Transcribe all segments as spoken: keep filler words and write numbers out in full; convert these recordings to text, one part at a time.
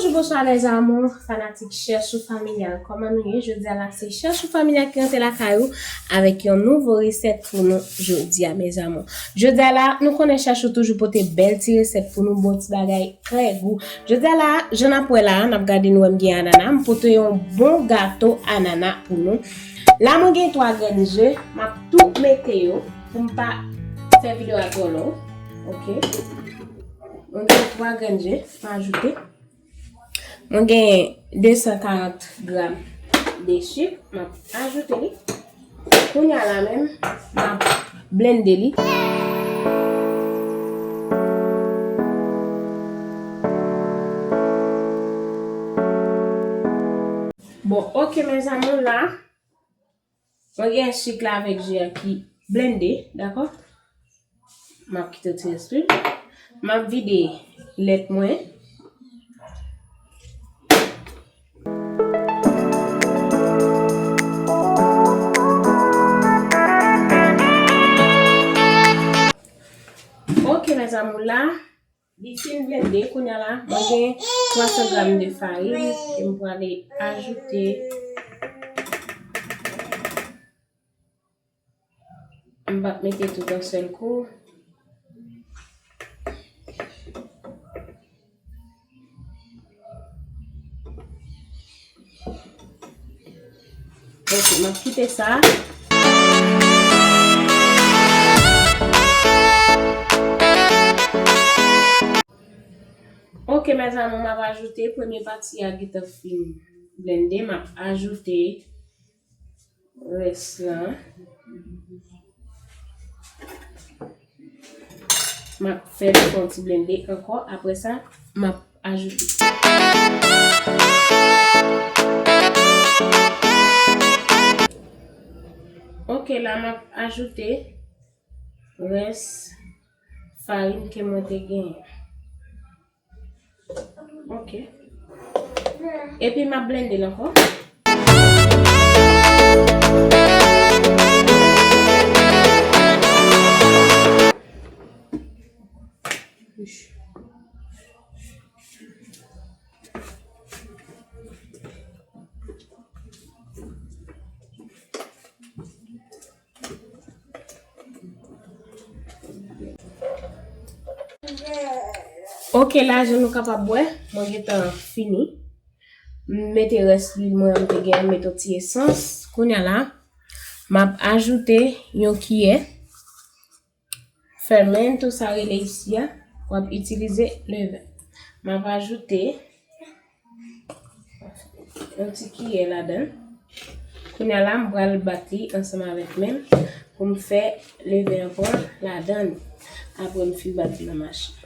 Bonjou, bonswa, mes amours, fanatik Chèchou Familial. Kòman nou ye? Jodi a la, se Chèchou Familial ki rantre lakay ou avèk yon nouvo resèt pou nou jodi a, mes amours. Jodi a la, nou konnen Chèchou toujou pote bèl ti resèt pou nou, bon ti bagay trè gou. Jodi a la, jan n ap wè la, n ap gade, nou wè m gen anana, m pote yon bon gato anana pou nou. La, mwen gen twa grenn je, m ap tou mete yo pou m pa fè videyo a twò long. Ok. Mwen gen twa grenn je, m ajoute. Mwen gen de san karant gram de chik, m ap ajoute li. Kounye a la menm, m ap blende li. Bon, ok, mes amours, la, mwen gen chik la avèk je a ki blende, dakò? M ap kite l ti rès li. M ap vide lèt mwen. Ok, mes amours, la, li fin blende, kounye a la, mwen gen twa san gram de farin ke m prale ajoute. M p ap mete tout an sèl kou. Ok, m ap kite sa. Ok, mes amours, m ap ajoute premye pati a gentan fin blende, m ap ajoute rès la. M ap fè l fè yon ti blende ankò. Apre sa, m ap ajoute. Ok, la m ap ajoute rès farin ke mwen te genyen. Ok. Epi m ap blende l ankò. Ok, la, jan nou kapab wè, mwen gentan fini. M mete rès lwil mwen an, m te gen, m mete yon ti esans. Kounye a la, m ap ajoute yon kiyè fèmen, tou sa rele isi a, w ap itilize leven. M ap ajoute yon ti kiyè ladan l. Kounye a la, m pral bat li ansanm avèk men m pou m fè leven an pran ladan li. Apre m fin bat li nan machin.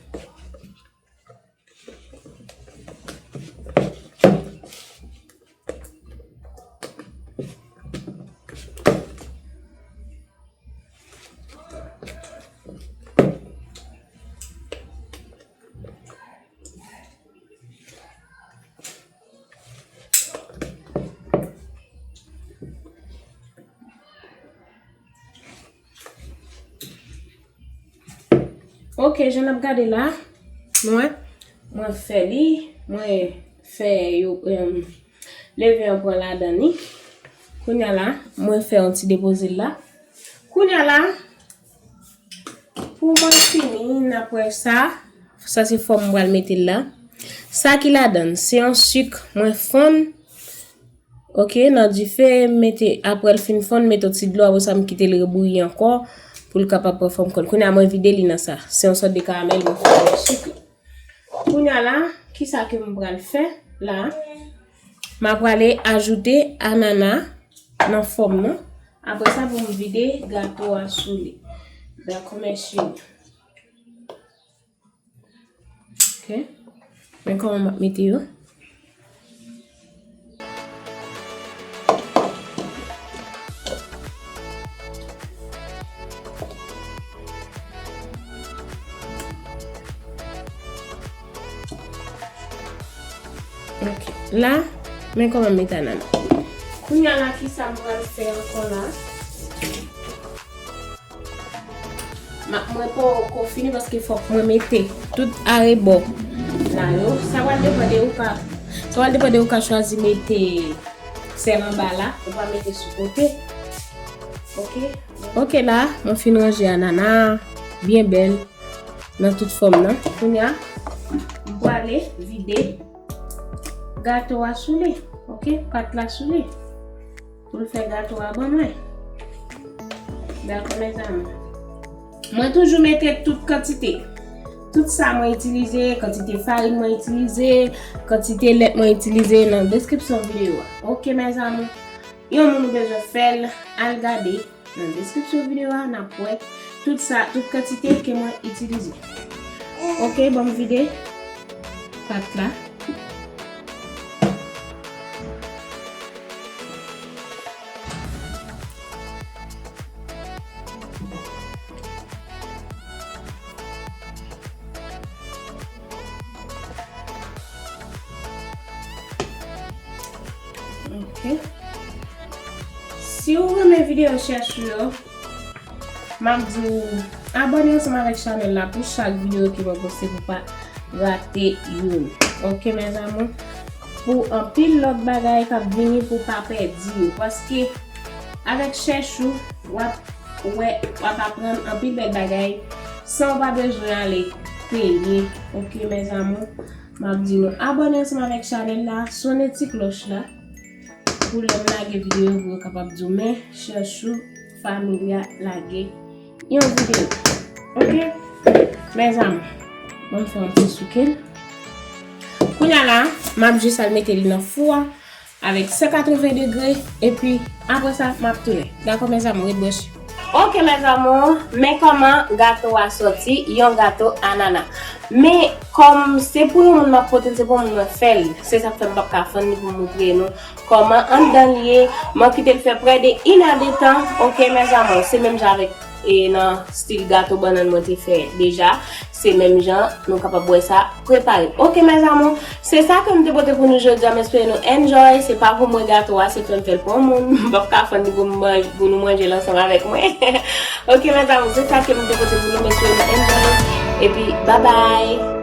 Ok, jan n ap gade la, mwen, mwen fè li, mwen fè yo, em, leven an pran ladan li. Kounye a la, mwen fè yon ti depoze l la. Kounye a la, pou mwen fini, n ap wè sa. Sa se fòm m pral mete l la. Sa ki ladan l, se yon sik mwen fonn. Ok, nan dife, m mete, apre l fin fonn, m mete yon ti dlo, apre sa m kite l rebouyi ankò pou l kapab pran fòm kòn. Kounye a mwen vide li nan sa. Se yon sòt de karamèl mwen fè avèk sik la. Kounye a la, kisa ke m pral fè la? M a prale ajoute anana nan fòm nan. Apre sa, pou m vide gato a sou li. Dakò, mèsi. Ok. Men kòman m ap mete yo. Ok. La, men kòman m mete anana. Kounye a la, kisa m pral fè ankò la? Ma, mwen poko fini paske fòk mwen mete tout arebò Sa yo, sa pral depann de ou ka, sa pral depann de ou ka chwazi mete sèl anba la, ou pa mete sou kote. Ok. Ok, la, mwen fin ranje anana byen bèl nan tout fòm nan. Kounye a, m prale vide gato a sou li. Ok, pat la sou li. Pou l fè gato a ban mwen. Dakò, mezanmi. Mwen toujou mete tout kantite. Tout sa mwen itilize, kantite farin mwen itilize, kantite lèt mwen itilize nan deskripsyon videyo a. Ok, mezanmi. Yon moun ou bezwen fè l, al gade nan deskripsyon videyo a, n ap wè tout sa, tout kantite ke mwen itilize. Ok, ban m vide pat la. Ok. Si w renmen videyo chèchou yo, m ap di w abòne ansanm avèk chanèl la pou chak videyo ke mwen poste pou pa rate youn. Ok, mezanmi. Pou anpil lòt bagay k ap vini pou pa pèdi yo. Paske avèk chèchou, w ap wè, w ap aprann anpil bèl bagay san w pa bezwen ale peye. Ok, mezanmi. M ap di nou abòne ansanm avèk chanèl la, sonnen ti klòch la. Pou lè m lage videyo, pou yo kapab di w, men chèchou, familya lage yon videyo. Ok? Mezanmi, ban m fè yon ti souke l. Kounye a la, m ap jis al mete li nan fou a avèk san katreven degre, epi apre sa, m ap tounen. Dakò, mezanmi, ret branche. Ok, mezanmi, men kòman gato a sòti, yon gato anana. Men, kòm se pou yon moun m ap pote l, se pou yon moun mwen fè l. Se sa k fè m p ap ka fann li pou m montre nou kòman anndan l ye. Mwen kite l fè prè de inèdtan. Ok, mezanmi, se menm jan avèk, e, nan stil gato bannann mwen te fè deja. Se menm jan, nou kapab wè sa prepare. Ok, mezanmi, se sa ke m te pote pou nou jodi a. M espere nou enjoy. Se pa pou mwen gato a, se fè m fè l pou yon moun. M p ap ka fann li pou m manj-, pou nou manje l ansanm avèk mwen. Ok, mezanmi, se sa ke m te pote pou nou. M espere nou enjoy. Epi, babay!